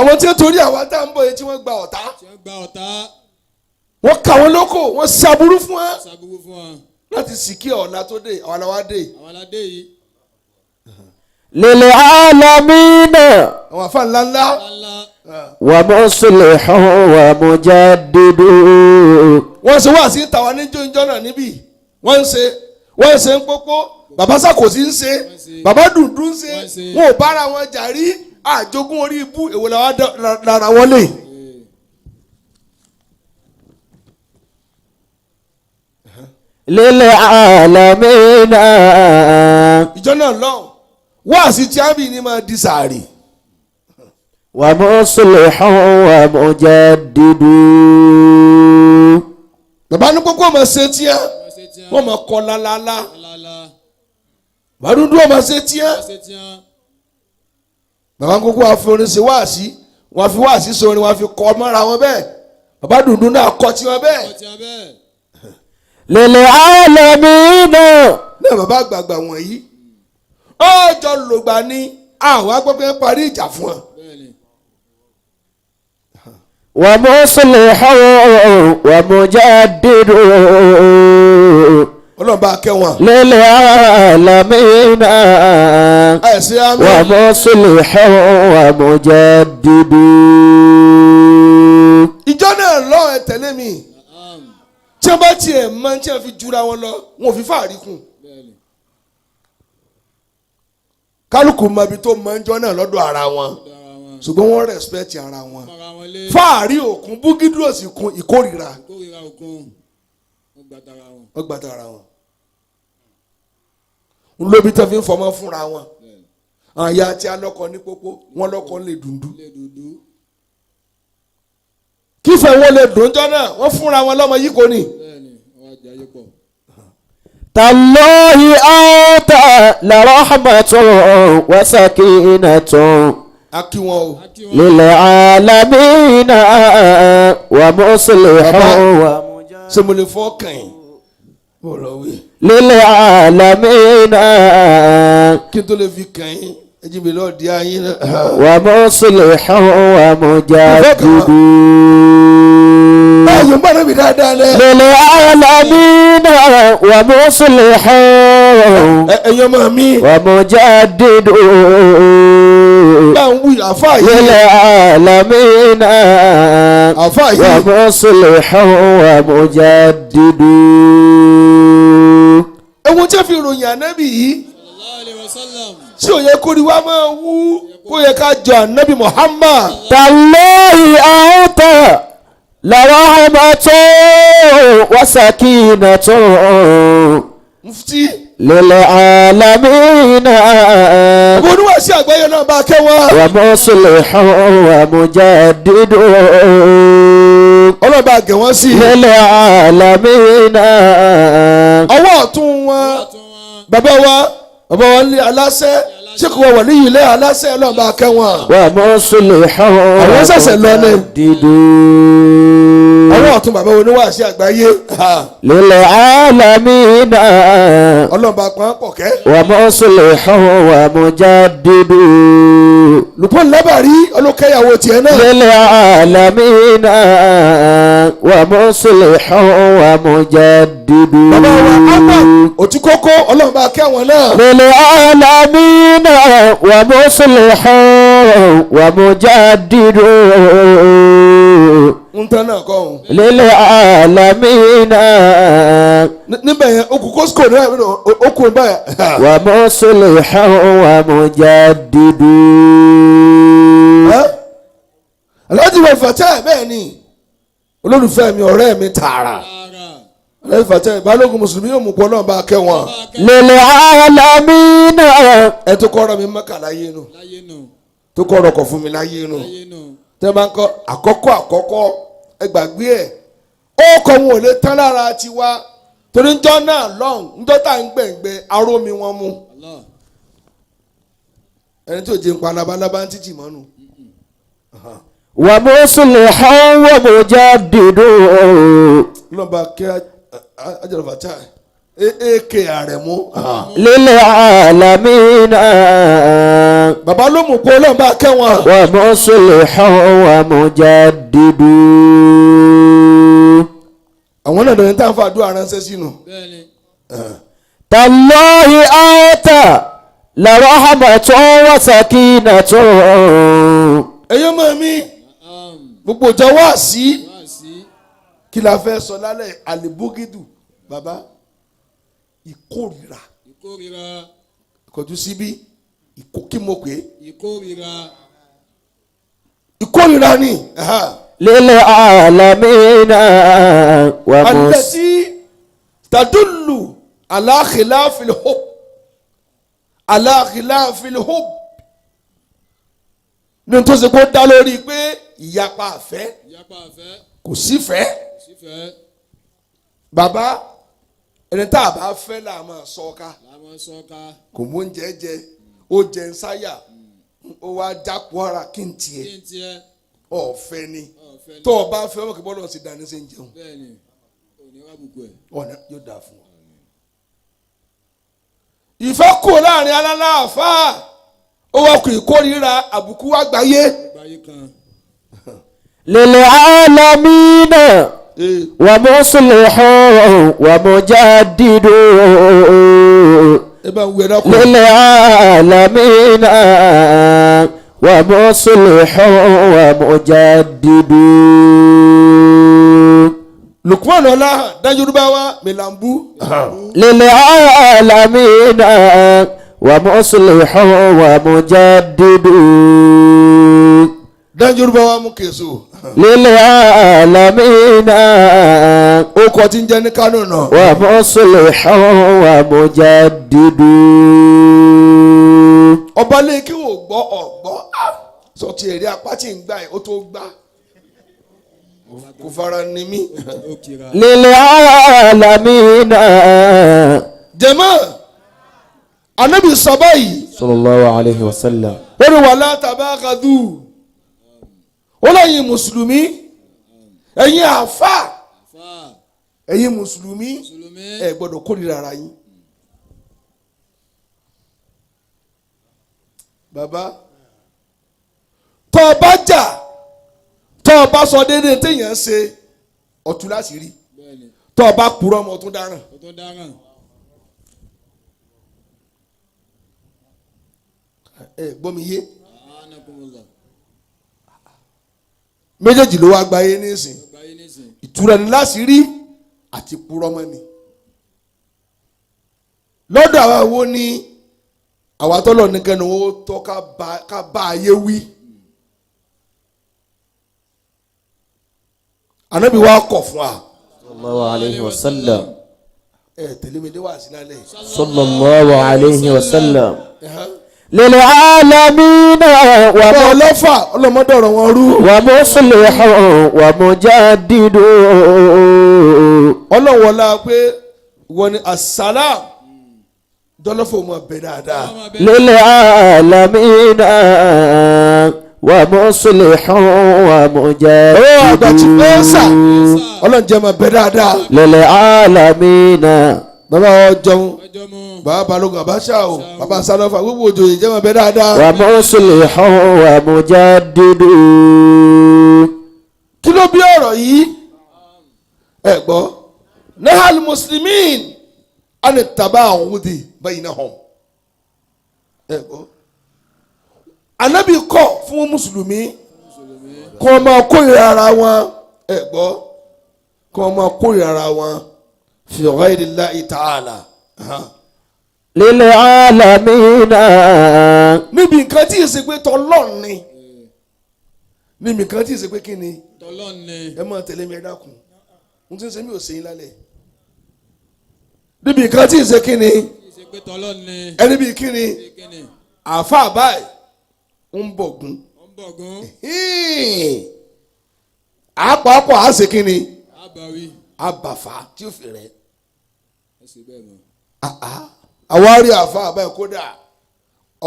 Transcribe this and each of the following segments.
Àwọn tí ó torí àwa tá à ń bọ̀ yìí tí wọ́n gba ọ̀tá, Tí wọ́n gba ọ̀tá. Wọ́n kà wọ́n lóko, wọ́n ṣàbúrú fún wọn Ṣàbùkù fún wọn. Láti sìkí ọ̀la tó dé, àwọn làwa dé. Àwọn aládé yìí. للعالمين. Àwọn àfa ńlá ńlá. Ńlá. ومصلح ومجدد. Wọ́n ṣe wá sí tàwa ní jọ́njọ́ náà níbí, wọ́n ń ṣe ń pópó, bàbá Sàkósí ń ṣe, bàbá Dùndú ń ṣe, wọn ò bára wọn jà rí. Àjogún orí ibú èwo làwa lára wọn lè. للعالمين. Ìjọ náà lọ́hùn wáàsí tíábì ni máa di sàárì. ومصلح ومجدد. Bàbá ní pópó ọmọ ṣe tíá, Wọ́n ṣe tí wọ́n máa kọ́ lálálá. Lálá. Bàbá Dúndú ọmọ ṣe tíá. Wọ́n ṣe tí wọ́n. Bàbá ní pópó àforin ṣe wáàsí, wọ́n fi wáàsí sọrin, wọ́n fi kọ́ mọ́ra wọn bẹ́ẹ̀. Bàbá Dúndú náà kọ́ tiwọn bẹ́ẹ̀. Wọ́n ti wọn bẹ́ẹ̀. للعالمين. Náà bàbá àgbààgbà wọ̀nyí ọjọ́ lògbà ni àwọn agbọ́pẹ́ parí ìjà fún wọn. Bẹ́ẹ̀ni. ومصلح ومجدد. Ọlọ́run bá kẹ́ wọn. للعالمين. Àìsí àmì. ومصلح ومجدد. Ìjọ náà lọ, ẹ tẹ̀lé mi, tí wọ́n bá tiẹ̀ mọ tí wọ́n fi jura wọn lọ, wọn ò fi fáàrí kùn. Bẹ́ẹ̀ni. Kálukú mọ ibi tó mọ ìjọ náà lọ́dọ̀ ara wọn, Lọ́dọ̀ ara wọn. ṣùgbọ́n wọ́n respect ara wọn. Mọ́ra wọn lé. Fáàrí òkun, búgídù òsì kun ìkórìíra. Kórìíra òkun. Wọ́n gba tara wọn. Wọ́n gbàtà ara wọn ńlóbi tó fi ń fọmọ fúnra wọn. Bẹ́ẹ̀ni. Àwọn ìyá tí a lọ́kọ ní pópó, wọn lọ́kọ lè dùndú. Ilé dúdú. Kífẹ̀ wọn lè dùn jọ náà, wọ́n fúnra wọn lọ́mọ yìí kò ní. Bẹ́ẹ̀ni. Wọ́n á jẹ ayé pọ̀. تالله أنت لرحمة وسكينة A kí wọn o. A kí wọn. للعالمين ومصلح ومجدد. Ṣé mo lè fọ́ kàn yín mo lọ wí. للعالمين. Kí n tó lè fi kàn yín, ẹ jí mi lọ́ọ́ di ayé náà. ومصلح ومجدد. Báyọ̀ ń bá níbi dáadáa lẹ. للعالمين ومصلح Ẹ̀yin ọmọ mi ومجدد. bá ń wí àfa yìí. للعالمين. Àfa yìí. ومصلح ومجدد. Ewu tí a fi ròyìn ànábì yìí Sallallahu alayhi wa sallam. tí ò yẹ kó rí wa máa wú, kó yẹ ká jọ ànábì Muhammad. تالله أنت لرحمة وسكينة Mufti. للعالمين. Àbò oníwàásí àgbáyé náà bá kẹ́ wọn. ومصلح ومجدد. Ọlọ́run bá gẹ̀ wọ́n sí i. للعالمين. Ọwọ́ ọ̀tún wọn, Tún wọn. bàbá wa ní aláṣẹ, ṣé kò wọ́n wà ní ilé aláṣẹ, ọlọ́run bá kẹ́ wọn. ومصلح Àwọn ṣẹ̀ṣẹ̀ lọ ni. ومجدد. Ọwọ́ ọ̀tún bàbá oníwàásí àgbáyé. للعالمين. Ọlọ́run bá pọ́n pọ̀ kẹ́. ومصلح ومجدد. Lùpọ̀ lábàárí ọlọ́kẹ́yàwó tiẹ̀ náà. للعالمين ومصلح ومجدد. Bàbá wa Ahmad Òtíkókó, ọlọ́run bá kẹ́ wọn náà. للعالمين ومصلح ومجدد. Ń tán náà kọ́ òun. للعالمين. Níbẹ̀ yẹn okùn kóṣkò náà okùn báyà. ومصلح ومجدد. Alhaji wa Fatai, bẹ́ẹ̀ ni, olólùfẹ́ mi, ọ̀rẹ́ mi tààrà. Tààrà. Alhaji Fatai Balógun mùsùlùmí yóò mú pọ̀ náà bá kẹ́ wọn. Bá a kẹ́. للعالمين. Ẹ tó kọ́ ọ̀rọ̀ mi Mẹ́kà láyé nu, Láyé nù. tó kọ́ ọ̀rọ̀ kọ̀ fún mi láyé nu. Láyé nù. Tẹ́ bá ń kọ́ àkọ́kọ́ àkọ́kọ́, ẹ gbàgbé ẹ̀, ó kọ́ wọn ò lè tán lára tiwa torí njọ́ náà lọ́hùn, njọ́ tá à ń gbẹ̀ngbẹ́ arómi wọn mu. Allah. Ẹni tí ò jẹ́ ń pa labalábá ń títì mọ́nu. ومصلح ومجدد. Lọ́ba kẹ́ Alhaji Fatai ak Àrẹ̀mú. للعالمين. Bàbá ló mú kó ọlọ́run bá kẹ́ wọn. ومصلح ومجدد. Àwọn náà lóyún tá à ń fa àdúrà ránṣẹ́ sínú. Bẹ́ẹ̀ni. تالله أنت لرحمة وسكينة. Ẹ̀yọ́ mọ̀ mi, gbogbo ìjọ wá sí Wá sí. kí la fẹ́ sọ lálẹ́? Àlìbúgídù bàbá, ìkórìíra. Ìkórira. Kọjú síbí, ìkó kí mo pè é? Ìkórira. Ìkórìíra ni. للعالمين ومس التي تدل على خلاف الحب، على خلاف الحب، ní tó ṣe kó dá lórí pé ìyapa àfẹ́. Ìyapa àfẹ́. Kò sífẹ́. Sífẹ́. Bàbá, ẹni tá a bá fẹ́ là máa sọ ká. Làwọn sọ́ka. Kò mú oúnjẹ jẹ, ó jẹ ń sáyà, ó wá jápọ̀ ara kí n tiẹ̀. Kí n tiẹ̀. Ọ̀fẹ́ ni. Ọ̀fẹ́ ni. Tó o bá fẹ́, wọn kì í bọ́lọ̀ sí dání sí ń jẹun. Bẹ́ẹ̀ni. Òní rábùkù ẹ̀. Ọ̀nà yóò dáa fún ọ. Ìfẹ́ kù láàrin alálàáfáà, ó wá kù ìkórìíra, àbùkù àgbáyé. Gbáyé kan. للعالمين ومصلح ومجدد. Ẹ bá ń wí, ẹ dákun. للعالمين ومصلح ومجدد. Lukman ọlá dájúrúbáwá mẹlàmbú. للعالمين ومصلح ومجدد. Dájúrúbáwá mú kèso. للعالمين Ó kọ tí ń jẹ́ ní Kánò náà. ومصلح ومجدد. Ọba lè kí wò gbọ́ ọ̀gbọ́ sọ ti èrè apá tí ń gbà ẹ̀ ó tó gbà kò fara ni mí. Ó kira. للعالمين. Jẹ̀mọ́ anabi sọ báyìí. صلى الله عليه وسلم. Ó ní wala tabagadu, ó lẹ́yìn mùsùlùmí, ẹ̀yin àáfà, Àfà. ẹ̀yin mùsùlùmí, Mùsùlùmí. ẹ gbọ́dọ̀ kórìíra ara yín. Bàbá, tọ́ ọ bá jà, tọ́ ọ bá sọ déédéé téèyàn ṣe ọ̀tún láti rí. Bẹ́ẹ̀ni. Tọ́ ọ bá purọ́ ọmọ tún dáràn. Ó tó dáràn. Ẹ gbọ́ mi yé? Anakumullah. Méjèèjì ló wá gbayé nísìn. Gbáyé nísìn. Ìtura ni láti rí àti purọ́ mọ́ ni lọ́dọ̀ àwa wo ni àwa tọ́lọ̀ ní kẹ́nu ó tọ́ ká bá ayé wí. Ànábì wa kọ̀ fún wa. صلى الله عليه وسلم. Ẹ tẹ̀lé mi dé wá sí lálẹ́. صلى الله عليه وسلم. للعالمين Ọba ọlọ́fà ọlọ́mọdé ọ̀rọ̀ wọn rú. ومصلح ومجدد. Ọlọ́wọ́lá pé wọ́n ní asalaam dọ́lọ́fọ̀ mọ̀ bẹ́ẹ̀ dáadáa. للعالمين ومصلح ومجدد. Ó àgbà tí ó sà, ọlọ́run jẹ́ mọ̀ bẹ́ẹ̀ dáadáa. للعالمين. Bàbá ọ jẹun. Ọjọ́ mú. Bàbá balógun àbáṣà o, bàbá sanọfà, gbogbo òjòyè jẹ́ mọ̀ bẹ́ẹ̀ dáadáa. ومصلح ومجدد. Kí ló bí ọ̀rọ̀ yìí? Ẹ gbọ́, nahal muslimin ani taba awudi bainahum. Ẹ gbọ́, anabi kọ̀ fún mùsùlùmí kó máa kórìíra ara wọn. Ẹ gbọ́, kó máa kórìíra ara wọn fi ghayrillahi ta'ala. للعالمين. Níbi nǹkan tí ìsìn pé tọ́lọ́ọ̀ ni, níbi nǹkan tí ìsìn pé kí ni? Tọ́lọ́n ni. Ẹ máa tẹ̀lé mi, ẹ dákun, n tí ń ṣe mí ò ṣe yín lálẹ́. Níbi nǹkan tí ì ṣe kí ni? Ṣe pé tọ́lọ́n ni. Ẹni bíi kí ni? Ṣé kí ni? Àáfàá báyìí ń bọ̀ gún. Ó ń bọ̀ gún. Àpapọ̀ á ṣe kí ni? Àbáwí. Àbàfà tí ó fi rẹ̀. Ẹ ṣe bẹ́ẹ̀ mọ́. Àwa rí àáfàá báyìí, kódà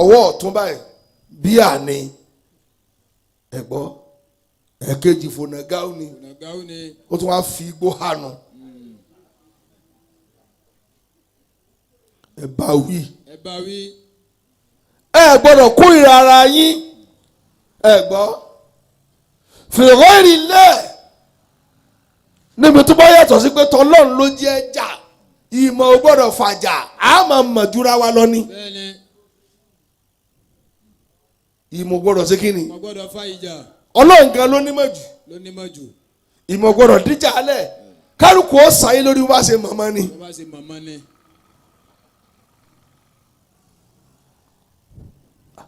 ọwọ́ ọ̀tún báyìí bíà ni, ẹ gbọ́, ẹ̀kejì fònàgáù ni. Ọ̀nàgáwó ni. Ó tún wá fi igbó hànú, ẹ bá wí. Ẹ bá wí. Ẹ gbọ́dọ̀ kórìíra ara yín. Ẹ gbọ́ fi ghayrillah, níbi tó bá yàtọ̀ sí pé tọ́lọ́run ló jẹ́ jà, ìmọ̀ ò gbọ́dọ̀ fàjà, á máa mọ̀ jura wa lọ ni. Bẹ́ẹ̀ni. Ìmọ̀ gbọ́dọ̀ sí kíni? Mo gbọ́dọ̀ fa ìjà. Ọlọ́run gan ló nímọ̀ jù. Ló nímọ̀ jù. Ìmọ̀ gbọ́dọ̀ díjà alẹ̀, kálukú ó sàyé lórí wá ṣe mọ̀mọ́ ni. Bó bá ṣe mọ̀mọ́ ni.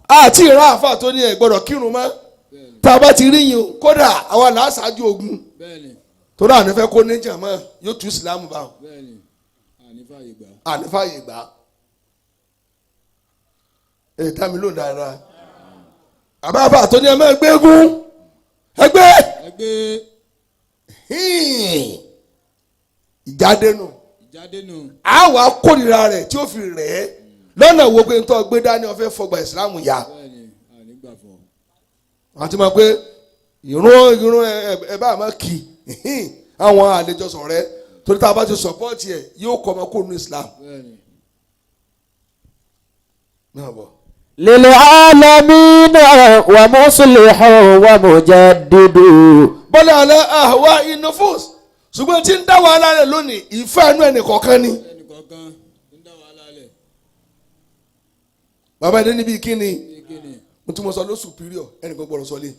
Àti ìran àáfà tó ní ẹ̀ gbọ́dọ̀ kírun mọ́. Bẹ́ẹ̀ni. Tá a bá ti rí yín o, kódà àwa là á ṣáájú ogun. Bẹ́ẹ̀ni. Torí àní fẹ́ kó níjà mọ́, yóò tú ìsìlámù bá wọn. Bẹ́ẹ̀ni. Àní fàyè gbà. Àní fàyè gbà. Ẹ dá mi lóhùn dáadáa. Àbá àbá tó ní ẹ máa gbégún ẹgbẹ́ Ẹgbẹ́. ìjáde nù. Ìjáde nù. Àwa kórìíra rẹ̀ tí ó fi rẹ̀ ẹ́ lọ́nà wo pé ntọ́ gbé dání ọ̀fẹ́ fọgbà ìsìlámù ya. Bẹ́ẹ̀ni. Àní gbà fún ọ. Àti máa pé ìrún ìrún ẹ bá máa kì í àwọn àlejò sọ̀rẹ́, torí tá a bá ti sọ̀pọ́ọ̀tì ẹ̀ yóò kọ́ ọmọ kó nu Islam. Bẹ́ẹ̀ni. Náà bọ̀. للعالمين ومصلح ومجدد. Bọ́lá alẹ́ àwa inufus, ṣùgbọ́n tí ń dá wàhálà rẹ̀ lónìí, ìfẹ́ ẹnu ẹnì kọ̀ọ̀kan ni. Ẹnì kọ̀ọ̀kan ń dá wàhálà lẹ̀. Bàbá ẹni níbi kíni? Bí kíni? Ohun tí mo sọ ló superior, ẹnì kan gbọ́dọ̀ sọ lé.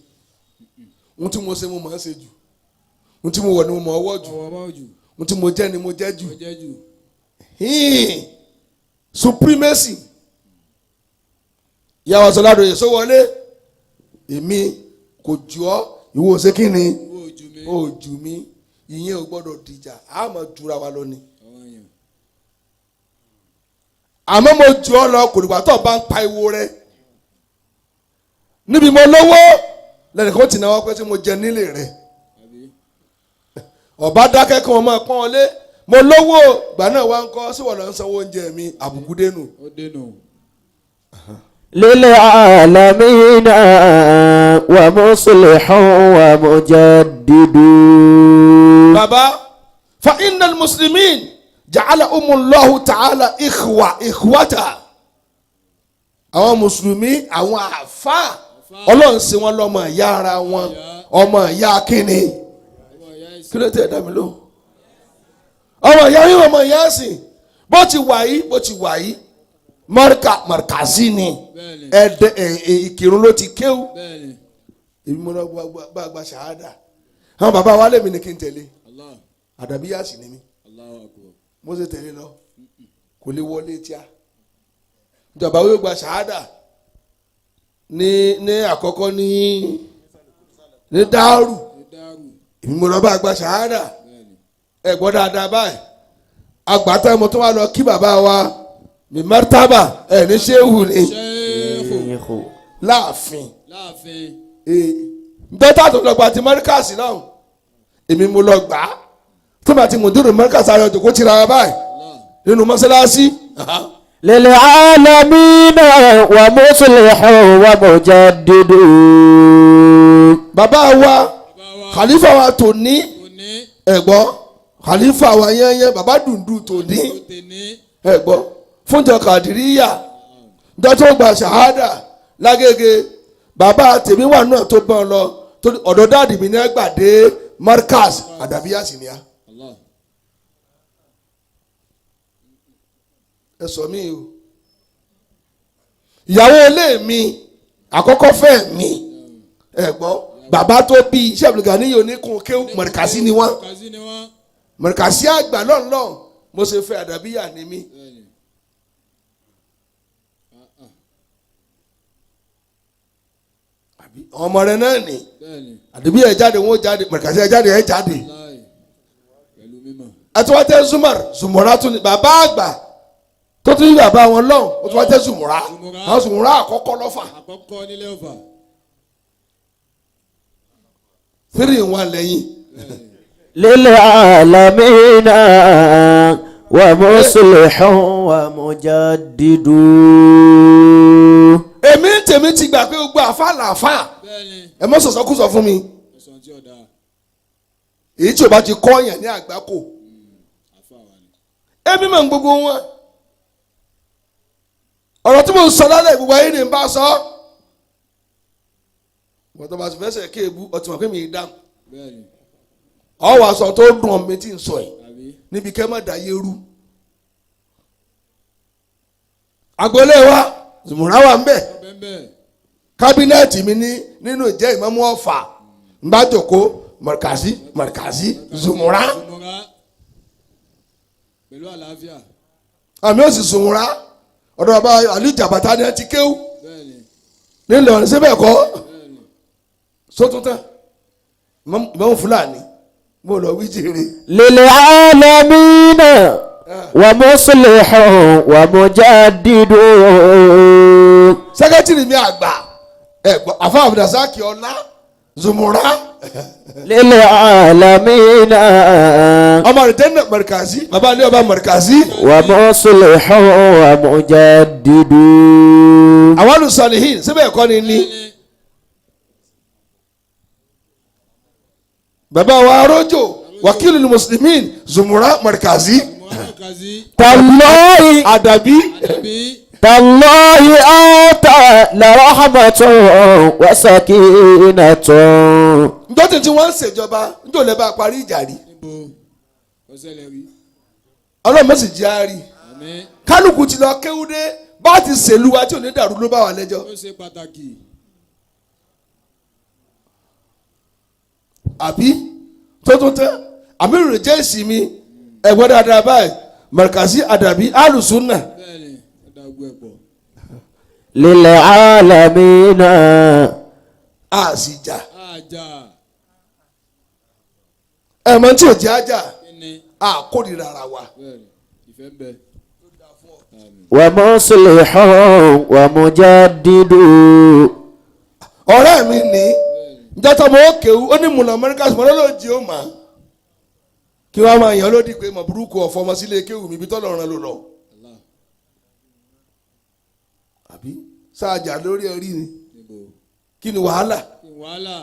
Ohun tí mo ṣe mo máa ń ṣe jù, ohun tí mo wọ̀ ni mo mọ̀ ọwọ́ jù. Ọwọ́ mọ́ jù. Ohun tí mo jẹ́ ni mo jẹ́ jù. Mo jẹ́ jù. Hìn. Supremacy. Ìyàwó sọlá dòye sọ wọlé, èmi kò jù ọ́, ìwọ ò ṣe kí ni? Owó ojú mi. Ó jù mí, ìyẹn ò gbọ́dọ̀ dìjà, a máa jura wa lọ ni. Àwọn èèyàn. Àmọ́ mo jù ọ́ lọ, kò dìgbà tó o bá ń pa ìwo rẹ níbi mo lówó lẹ́nìkan tí náwó pé tí mo jẹ nílé rẹ. Àbí? Ọba dákẹ́ kí wọ́n máa pọ́n ọ lé, mo lówó gbà náà wá ń kọ́ síwọ̀n lọ ń sanwó oúnjẹ mi, àbùkù dénú. Ó dénú. للعالمين ومصلح ومجدد. Baba, fa innal muslimin ja'ala umullahu ta'ala ikhwa ikhwata. Àwọn mùsùlùmí, àwọn àfa, Ọlọ́run ṣe wọn lọ́mọ ìyá ara wọn, ọmọ ìyá kínní? Ọmọ ìyá ẹ̀sìn. Kí ló tẹ̀ dá mi lóhùn? Ọmọ ìyá yín, ọmọ ìyá ẹ̀sìn, bó ti wà yìí, bó ti wà yìí, mọ́ríkà mọ̀ríkàzí ni. Bẹ́ẹ̀ni. Ẹ̀ẹ́dẹ̀ Ìkírun ló ti kéwù. Bẹ́ẹ̀ni. Èmi mo lọ gba gba ṣàhádà, àwọn bàbá wa lèmi ni kí n tẹ̀lé. Allah. Àdàbíyà sì ni mí. Allahu akbar. Mo ṣe tẹ̀lé lọ, kò lè wọlé tíá. Ìjọba yóò gba ṣàhádà ní àkọ́kọ́ ní dáàrú. Ní dáàrú. Èmi mo lọ bá gba ṣàhádà. Bẹ́ẹ̀ni. Ẹ gbọ́ dáadáa báyìí, àgbàtà mo tún wá lọ kí bàbá wa mi mẹ́tàbà ẹ̀ ní ṣéwù ni. Ṣéèkù. Láàfin. Láàfin. Ee, dọ́tà tó lọ gba ti mọ́ríkàsì náà, èmi mo lọ gbà á tó bá ti mùdúrù mọ́ríkàsì ayọ̀ tó kó tira wa báyìí. Allah. Nínú mọ́sálásí. للعالمين ومصلح ومجدد. Bàbá wa, Bàbá wa. khalifa wa tòní. Òní. Ẹ̀gbọ́n khalifa wa yẹ́nyẹ́, bàbá dùndú tòní. Òtẹ̀ní. Ẹ̀gbọ́n fúnjọ kàdíríyà dọ́tò gba ṣàhádà lágége, bàbá tèmi wà náà tó bọ́n lọ torí ọ̀dọ̀ dáàdì mi ní ẹgbàdé markaz àdàbíyà sì ni a. Allah. Ẹ sọ mí o, ìyàwó ilé mi àkọ́kọ́ fẹ́ mi, ẹ gbọ́ bàbá tó bí iṣẹ́ Abdulganiyi oníkun kéwù mọ̀rìkàsí ni wọ́n. Kàzí ni wọ́n. Mọ̀rìkàsí àgbà lọ́nlọ́n, mo ṣe fẹ́ àdàbíyà ni mí. Bẹ́ẹ̀ni. Ah, ah. Ọmọ rẹ náà ni. Bẹ́ẹ̀ni. Àdàbíyà jáde, wọn ó jáde, mọ̀rìkàsí ẹ jáde, ẹ jáde. Láì. Pẹ̀lú mímọ̀. Àtiwátẹ́ zumar zumura tún ni bàbá àgbà tó tún yí bàbá wọn lọ́hùn, ó tún wá tẹ́ zumura. Zumura. Àwọn zumura àkọ́kọ́ lọ́fà. Àkọ́kọ́ nílé Ọ̀fà. 3 in 1 lẹ́yìn. Bẹ́ẹ̀ni. للعالمين ومصلح ومجدد. Èmi ń tèmi ti gbà pé gbogbo àfa làáfà. Bẹ́ẹ̀ni. Ẹ mọ́ sọ̀sọ́kùsọ fún mi. Ọ̀sán tí ọ̀dà. Èyí tí o bá ti kọ́ yàn ní àgbákò. Àfa wa ni. Èmi mọ̀ ń gbogbo wọn. Ọ̀rọ̀ tí mo ń sọ lálẹ́ gbogbo ayé ni n bá sọ. Wọ́n tó bá ti fẹsẹ̀ kéèbú ọtí mọ̀ pé mi dáhùn. Bẹ́ẹ̀ni. Ọwọ́ aṣọ tó dùn ọ́ mi tí ń sọ yìí Àbí. níbi kẹ́ má dàyé rú. Agboolé wa Zùmùrà wà ń bẹ̀. Bẹ́ẹ̀. Kábínẹ̀tì mi ní nínú ìjẹ́ ìmọ̀mú Ọ̀fà ń bá jòkó Mọ̀rìkàsí Mọ̀rìkàsí Zùmùrà. Zùmùrà. Pẹ̀lú àlàáfíà. Àmì òsì Zùmùrà ọ̀dọ̀ bàbá Aliyu Jàbàtà ni ẹ ti kéwú Bẹ́ẹ̀ni. nílọrin síbẹ̀ kọ́ Bẹ́ẹ̀ni. sótún tán ìmọ̀mú Fúlàní mo lọ wí jèrè. للعالمين ومصلح ومجدد Sẹ́kẹ́tìrì mi àgbà ẹ̀gbọ́n àfa Abdulrasaki ọlá Zùmùrà للعالمين ọmọ rẹ̀ tẹ́lẹ̀ Mọ̀rìkàsí bàbá ilé ọba Mọ̀rìkàsí. ومصلح ومجدد Àwọn olùsọ̀lìhìn síbẹ̀ kọ́ ni ní. Bàbá wa arójò wàkìlì mùsùlùmí Zùmùrà Mọ̀rìkàsí Zùmùrà Mọ̀rìkàsí. تالله Àdàbí Àdàbí. تالله أنت لرحمة وسكينة njọ́ tí wọ́n ń ṣèjọba njọ́ lè bá a parí ìjà rí. Níbo. Ọ̀sẹ̀lẹ̀ rí. Ọlọ́run mọ̀sí jẹ́ àárí. Àmín. Kálukú ti lọ kéwúdé bá ti ṣèlú wa tí ò ní dàrú ló bá wà lẹ́jọ́. Ó ṣe pàtàkì. Àbí tó tán àmì rè jẹ́ ìsinmi ẹ̀gbọ́n dáadáa báyìí Mọ̀rìkàsí Àdàbí alùsùnà. Bẹ́ẹ̀ni. Ó dá gbọ́ ẹ̀ pọ̀. للعالمين A sì jà. Àjà. Ẹ̀mọ́ tí ò jẹ́ àjà Kíni. a kórìíra ara wa. Bẹ́ẹ̀ni. Ìfẹ́ ń bẹ. Àmín. ومصلح ومجدد Ọ̀rẹ́ mi ní njẹ́ tó mọ̀ ó kéwú ó ní mùnà Amẹ́ríkà sùn mọ́ lọ́jọ́ ó mà kí wọ́n máa yàn lódì pé mọ̀ burúkú ọ̀fọ̀ ọmọ sílé kéwú mi ibi tọ́lọ̀ ràn ló lọ. Allah. Àbí sáàjà lórí ẹ̀rí ni Níbo. kí ni wàhálà Kí wàhálà.